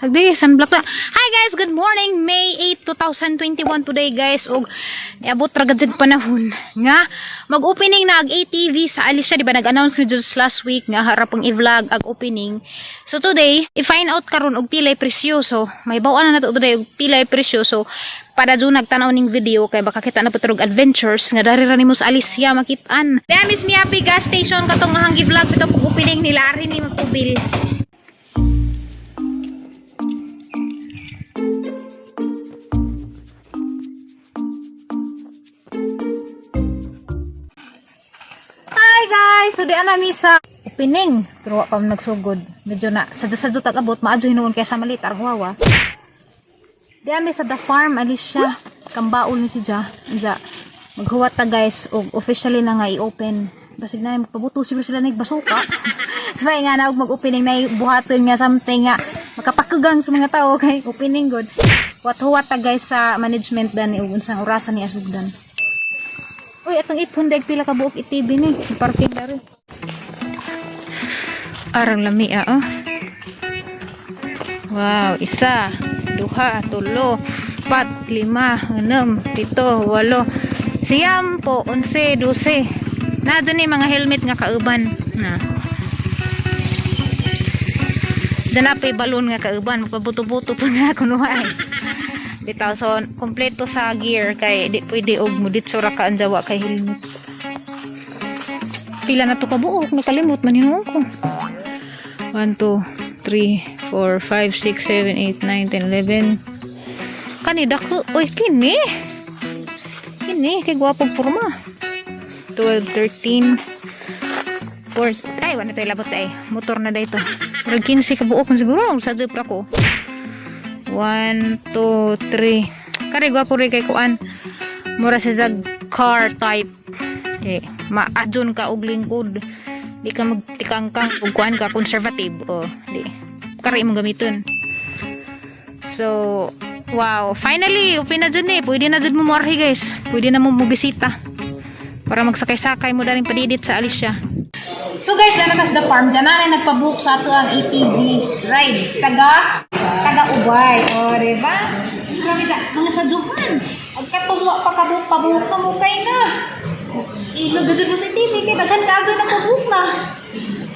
Agdi, sunblock na. Hi guys, good morning. May 8, 2021 today, guys. Og niabot ra gud panahon nga mag-opening na ag ATV sa Alicia, di ba nag-announce ni just last week nga harap ang i-vlog ag opening. So today, i-find out karon og pilay presyo. So may bawaan na nato today og pilay presyo. So para dyan nagtanaw ning video kay baka kita na patrog adventures nga dari ra nimo sa Alicia makitaan. Kaya Miss Miapi gas station katong hang gi-vlog bitaw pag opening nila ari ni magtubil. Hi guys! Today ana mi sa opening. Pero wa pa man nagsugod. Medyo na sadyo-sadyo tag abot, maadyo hinuon kay sa malit arwawa. Di ami sa the farm Alicia. Kambaol ni si Ja. Ja. Maghuwat ta guys og officially na nga i-open. Basig na magpabuto siguro sila nig basuka. May nga na og mag-opening na buhaton nga something nga makapakugang sa mga tao kay opening good. Huwat-huwat ta guys sa management dani ug unsang orasan ni asugdan. Uy, atong ipon deg pila ka buok ATV ni. Parking dari. Arang lami ah, oh. Wow, isa, duha, tulo, pat, lima, enem, pito, walo, siyam po, 11, 12. Na dun ni mga helmet nga kauban. Na. Dana pa'y balon nga kauban, magpabuto-buto pa na kunuhay. Bitaw, so kompleto sa gear kay di pwede og muditso ra ka ang jawa kay helmet. Pila na to kabuok, nakalimot man hinuon ko. 1, 2, 3, 4, 5, 6, 7, 8, 9, 10, 11. Kani dako, oy kini. Kini kay gwapog porma. 12, 13, 4. Ay, wala tayo labot ay. Motor na dito. Murag 15 ka buok man siguro sa jeep ra ko. 1, 2, 3. Kari gwapo rin kay kuan. Mura sa jag car type. Okay. Maadjon ka og lingkod. Di ka magtikangkang ug kuan ka conservative. Oh, di. Kari imong gamiton. So, wow. Finally, open na dyan eh. Pwede na dyan mo muarhi guys. Pwede na mo mobisita. Para magsakay-sakay mo daring padidit sa Alicia. So guys, dana tas the farm. Diyan na nagpabook sa ato ang ATV ride. Taga Ubay. O, diba? Grabe sa mga sadyuhan. Ag katong wa pa kabook, pabook na mo kay na. Ilog gud mo sa ATV kay daghan ka adyo nagpabook na.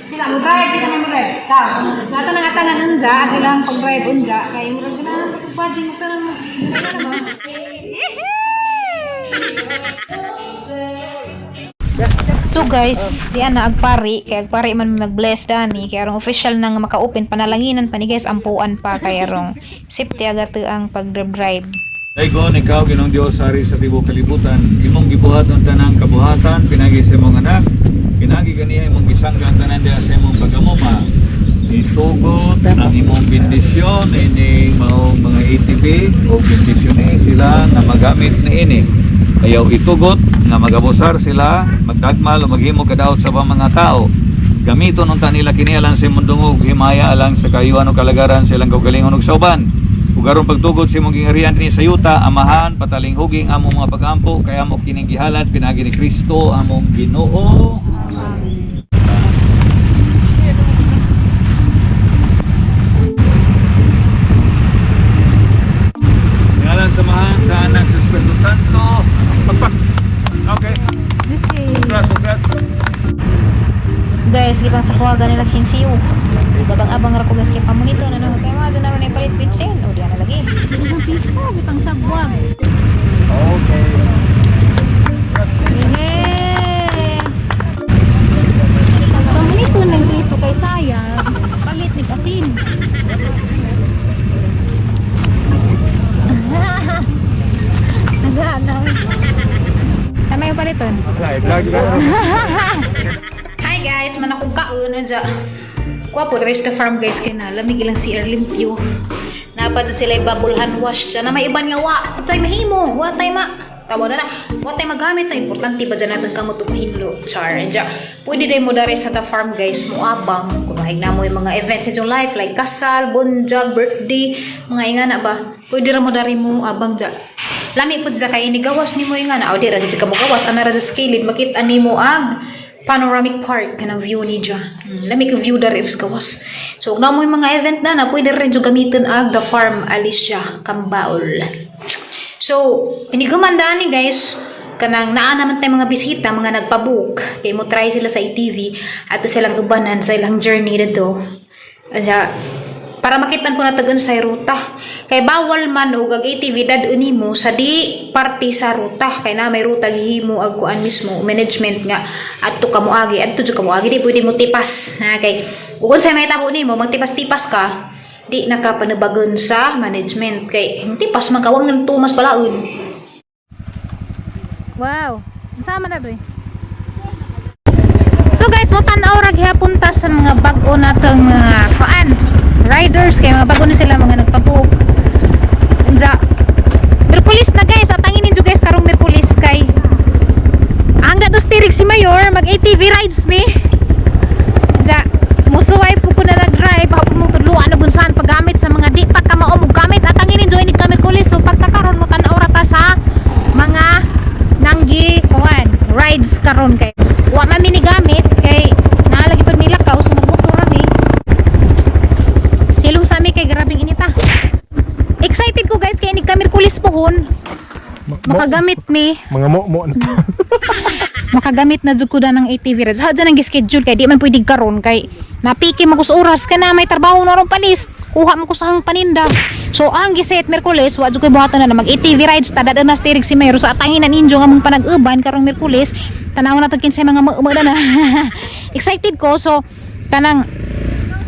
Sila mo drive, bisa mo drive. Ka. Sa ato nang atangan unja, ang ilang pag-drive unja kay murag ganahan pa kog mo tanan mo. Ganahan ba? So guys, di ana agpari kay agpari man mag-bless dani kay arong official nang maka-open, panalanginan pa ni guys, ampuan pa kay arong safety agad ang pag-drive. Daygon ikaw, Ginoong Dios, hari sa tibuok kalibutan, imong gibuhat ang tanang kabuhatan pinagi sa imong anak. Pinagi kaniya imong gisangga ang tanan diha sa imong pagamuma. Itugot ang imong bendisyon ini maong mga ATV o bendisyon ni sila nga magamit niini. Ayaw itugot nga magabusar sila, magdagmal o maghimo kadaot sa ubang mga tao. Gamiton unta nila kini alang sa imong dungog, himaya alang sa kayuan o kalagaran sa ilang kaugalingon ug sa uban. Ug aron pagtugot sa imong gingarian dinhi sa yuta, Amahan, patalinghuging among mga pagampo, kay amo kining gihalad pinaagi ni Kristo among Ginoo. Ngalan sa Amahan, sa Anak, sa Espiritu Santo. Pagpak. Okay. Congrats, congrats. Guys, gipang sa kuwaga nila simsiyo. Gabang-abang ra ko guys kay pamunito na nang kay mga doon na palit bitsin. O di na lagi. Gipang sagwag. Okay. Hey! Pamunito ng piso kay sayang. Palit ni asin. Nagana. Tama yung paliton. Live, live, live. Hi guys, manakong kaon na dyan. Kuha po, rest the farm guys kay na lamig ilang si Erlimpyo. Napa dyan sila bubble hand wash dyan na may iban nga wa. Tay mahimo, wa tay ma. Tawa na na. Wa tay magamit ay importante ba dyan natin kamo tumahinlo. Char. Dyan. Pwede din mo dari sa the farm guys mo abang kung mahigna mo yung mga events sa inyong life like kasal, bunjag, birthday, mga ingana ba. Pwede ra mo dari mo abang dyan. Lami po siya kay inigawas nimo ingana. O di ra gid ka mo gawas ana ra sa kilid makita nimo ang Panoramic Park kanang view ni dya. Lami ka view dari sa gawas. So ug naa moy mga event na na pwede rin jud gamiton ag The Farm Alicia Cambaul. So, inigumanda ni guys, kanang naa naman tayo mga bisita, mga nagpabook. Kay mo try sila sa ATV at silang ubanan sa ilang journey dito. Kaya, para makita ko na tagan sa ruta. Kay bawal man og ag ATV dad nimo sa di parte sa ruta. Kay na may ruta gihimo ag kuan mismo management nga adto ka moagi, adto jud ka moagi, di pwede mo tipas. Ha kay ug unsay mahitabo nimo magtipas-tipas ka, di nakapanabagon sa management kay hindi pas magkawang ng tumas palaod. Wow, sama na bre. So guys, mo tan-aw ra gihapon ta sa mga bag-o natong mga kuan riders kay mga bag-o na sila mga nagpabook. Unsa Merkulis na guys, atangin ninyo guys karong Merkulis kay hanggang dos tirik si Mayor mag ATV rides mi. Unsa musuway po ko na nag-drive, hapon mo tudloan og unsahan paggamit sa mga di pa ka mao mo gamit. Atangin ninyo ini ka Merkulis, so pagkakaron mo tan-aw ra ta sa mga nanggi kuan rides karon kay wa man mi ni gamit kay naa lagi pud mi lakaw, so magmotor ra mi. Silong sa mi kay grabing inita. Excited ko guys kay inig ka Merkulis pohon makagamit mi. Mga mo na. Makagamit na jud ko da ng ATV rides. Ha dyan ang schedule kay di man pwede karon kay napiki mo ko sa oras ka na may trabaho na ron palis. Kuha mo ko sa ang paninda. So ang giset Merkulis, wa jud koy buhatan na, na mag ATV rides ta dada na steering si Mayor. So atangin na ninyo nga mong panag-uban karong Merkulis. Tanaw na tag kinsay mga maumada na. Excited ko, so kanang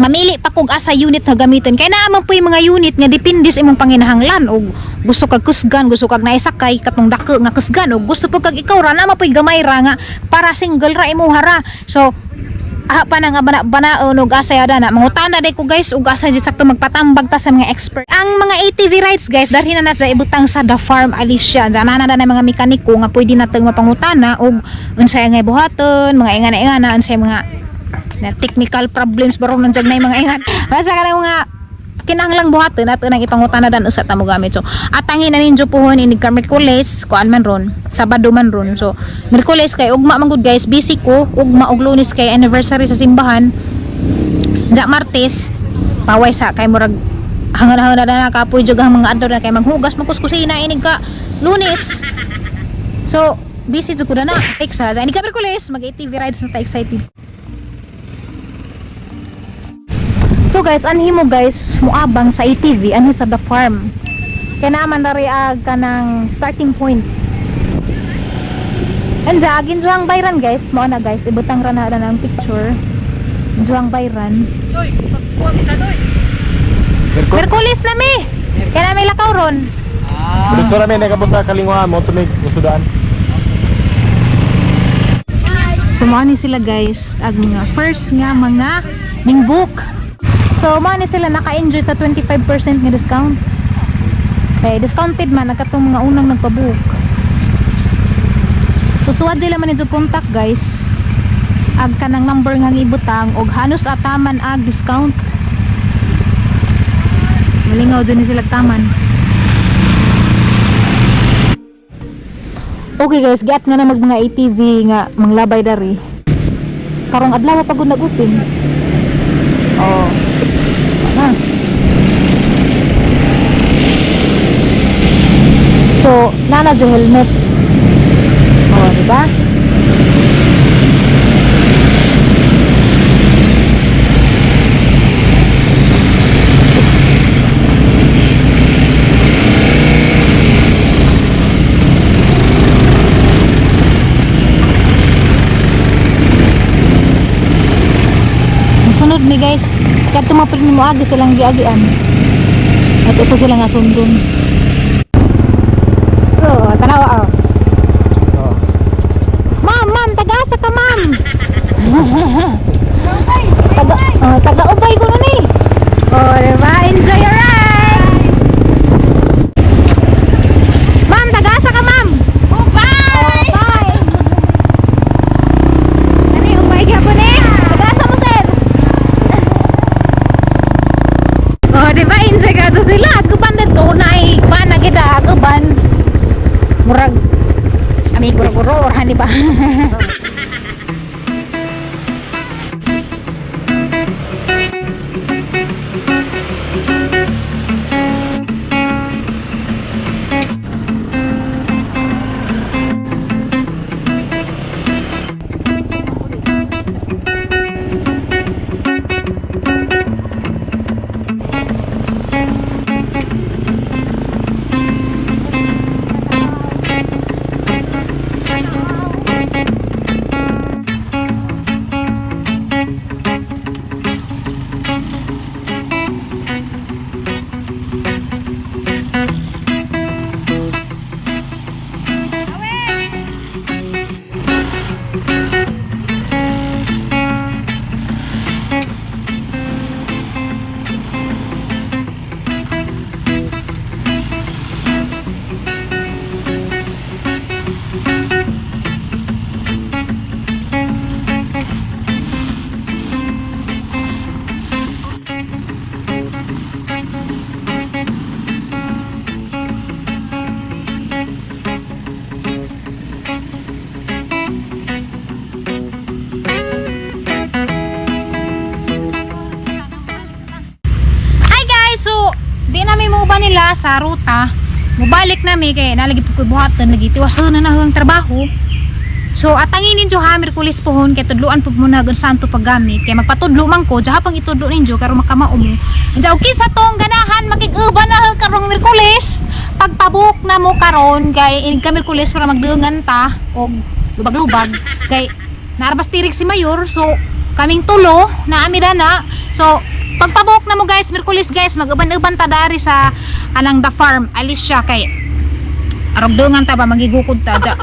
mamili pa kog asa unit nga gamitin kay naa man po yung mga unit nga depende sa imong panginahanglan og gusto kag kusgan, gusto kag naisakay katong dako nga kusgan, og gusto po kag ikaw ra naa man po'y gamay ra nga para single ra imuha ra. So aha pa na nga bana banaon og asa yada na mangutana day ko guys og asa jud sakto magpatambag ta sa mga expert. Ang mga ATV rides guys, darhi na na sa ibutang sa The Farm Alicia. Dyan na na mga mekaniko nga pwede natong mapangutana og unsay nga buhaton, mga ingana-ingana, unsay mga na technical problems baro nang na yung mga ingan basta ka lang mga kinahanglang buhaton ato nang ipangutana dan usa ta mo gamit. So atangin na ninyo puhon inig ka Merkules, kuan man ron, Sabado man ron. So Merkules kay ugma man gud guys, busy ko ugma og Lunes kay anniversary sa simbahan. Ja Martes paway sa kay murag hangan-hangan na na kapoy jud ang mga adlaw na kay maghugas magkuskusina inig ka Lunes. So busy jud ko na na sa inig ka Merkules mag ATV rides na ta, excited. So guys, anhi mo guys, muabang sa ATV, anhi sa The Farm. Kaya naman dari ag kanang starting point. Anja, agin juang bayran guys, mao na guys, ibutang ra na ang picture. Juang bayran. Merkulis na mi. Kaya na may lakaw ron. Dito rami nakabot sa kalinguhan mo tumig sudaan. So mao ni sila guys, ag mga first nga mga ningbook. So mao ni sila naka-enjoy sa 25% nga discount. Kay discounted man nagkatong mga unang nagpa-book. So suwad sila man nito contact guys. Ag kanang number nga ibutang og halos ataman ag discount. Malingaw din ni sila taman. Okay guys, giat nga na mag mga ATV nga manglabay dari. Karong adlaw pa gud nag-open. Oh. Na. So, nana jud helmet. Oh, di ba? Musunod mi guys. Kadto mo pud mo agi silang giagian. At ito sila nga sundon. So, tanawa oh. Oh. Ma'am, ma'am, taga-asa ka, ma'am. Taga, oh, taga-ubay ko nun eh. Oh, diba? Enjoy your ride! Ma'am, taga-asa ka, ma'am. Ubay! Oh, bye! Ano yung ubay ka po ni? Taga-asa mo, sir. Oh, diba? Enjoy ka to sila. Aguban na to. Naay, pa na kita. Aguban. Murag, ami guro-guro, orhan, di ba? Di nami mo ba nila sa ruta. Mubalik nami kay nalagi po ko'y buhatan lagi tiwason na ang trabaho. So atangin ninyo ha, Miyerkules pohon kay tudluan po muna gun santo paggamit kay magpatudlo man ko diha pang itudlo ninyo karon makamao mo. Diya og kinsa tong ganahan makig-uban na karong Miyerkules. Pagpabuk na mo karon kay inig ka Miyerkules para magdungan ta og lubag-lubag kay naarbas tirik si Mayor, so kaming tulo na ami na. So pagpabuk na mo guys, Miyerkules guys, mag-uban-uban ta dari sa anang the farm Alicia kay arog dungan ta ba, magigukod ta da.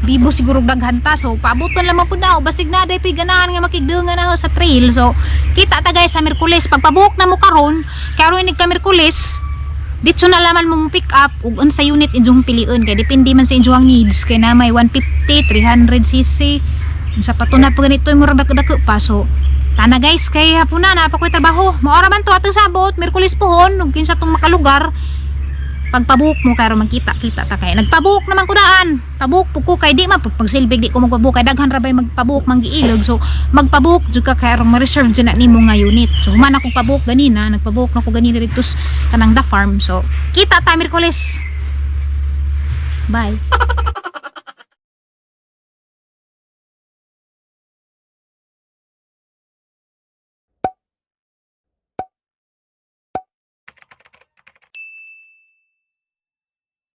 Bibo siguro daghan ta, so paabuton lamang pud na basig na day pig ganahan nga makigdungan na ho sa trail. So kita ta guys sa Miyerkules pagpabuok na mo karon kay aron inig ka Miyerkules ditso na laman mong pick up ug unsa unit inyong piliun kay depende man sa inyong needs kay na may 150, 300 cc, unsa pa to na pa ganito murag dako-dako pa. So tana guys, kay hapon na pa ko'y trabaho. Maora man to atong sabot Miyerkules pohon ug kinsa tong makalugar pagpabuok mo karon magkita kita ta kay nagpabuok naman ko daan. Pabuok po ko kay di man pag pagsilbig di ko magpabuok kay daghan ra bay magpabuok manggiilog. So magpabuok jud ka kay aron ma-reserve jud na nimo nga unit. So human akong pabuok ganina, nagpabuok na ko ganina dito sa kanang the farm. So kita ta Miyerkules. Bye.